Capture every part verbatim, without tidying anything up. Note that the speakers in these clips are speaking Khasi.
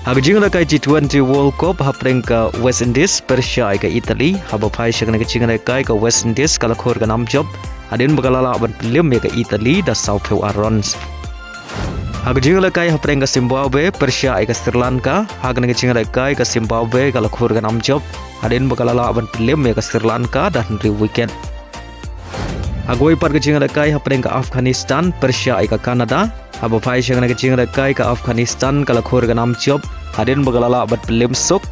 Ha ka jinglehkai T twenty World Cup hapdeng ka West Indies pyrshah ïa ka Italy, haba phai sha kane ka jinglehkai ka West Indies ka la khur ka nam jop hadien ba ka la lah ban pynliem ïa ka Italy da sawphew ar runs. Ha ka jinglehkai hapdeng ka Zimbabwe pyrshah ïa ka Sri Lanka, ha kane ka jinglehkai ka Zimbabwe ka la khur ka nam jop hadien ba ka la lah ban pynliem ïa ka Sri Lanka da hynriew wicket. Ha kawei pat ka jinglehkai hapdeng ka Afghanistan pyrshah ïa ka Canada, haba phai sha kane ka jinglehkai ka Afghanistan ka la khur ka nam jop hadien ba ka la lah ban pynliem suk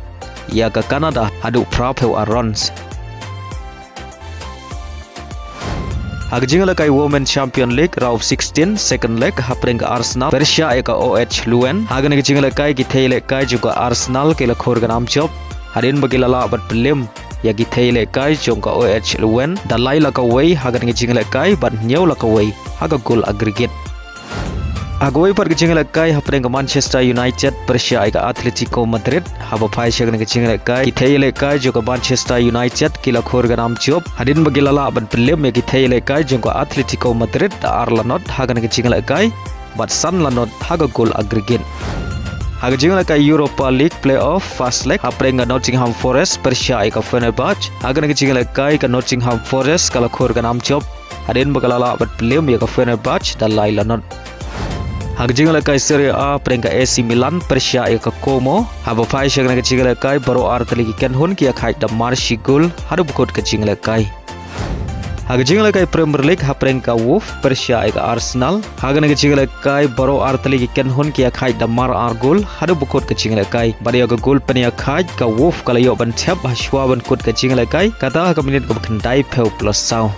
ïa ka Canada haduh phraphew ar runs. Ha ka jinglehkai Women Champion League round sixteen second leg hapdeng ka Arsenal pyrshah ïa ka O H Leuven, ha kane ka jinglehkai ki thei lehkai jong ka Arsenal ki la khur ka nam jop hadien ba ki la lah ban pynliem ïa ki thei lehkai jong ka O H Leuven da lai la kawei ha kane ka jinglehkai bad hynñiew la kawei ha ka goal aggregate. Ha kawei pat ka jinglehkai hapdeng ka Manchester United pyrshah ïa ka Atletico Madrid, haba phai sha kane ka jinglehkai ki thei lehkai jong ka Manchester United ki la khur ka nam jop hadien ba ki la lah ban pynliem ïa ki thei lehkai jong ka Atletico Madrid da ar la not ha kane ka jinglehkai bad san la not ha ka goal aggregate. Ha ka jinglehkai Europa League playoff first leg hapdeng ka Nottingham Forest pyrshah ïa ka Fenerbahce, ha kane ka jinglehkai ka Nottingham Forest ka la khur ka nam jop hadien ba ka la lah ban pynliem ïa ka Fenerbahce da lai la not. Ha ka jinglehkai Serie A hapdeng ka A C Milan pyrshah ïa ka Como, haba phai sha kane ka jinglehkai baroh artylli ki kynhun ki ïakhaid da mar shi goal haduh ba kut ka jinglehkai. Ha ka jinglehkai Premier League hapdeng ka Wolves pyrshah ïa ka Arsenal, ha kane ka jinglehkai baroh artylli ki kynhun ki ïakhaid da mar ar goal haduh ba kut ka jinglehkai. Bad ïa ka goal pynïakhaid ka Wolves ka la ïoh ban thep ha shuwa ban kut ka jinglehkai, kata ha ka minit kaba khyndaiphew plus saw.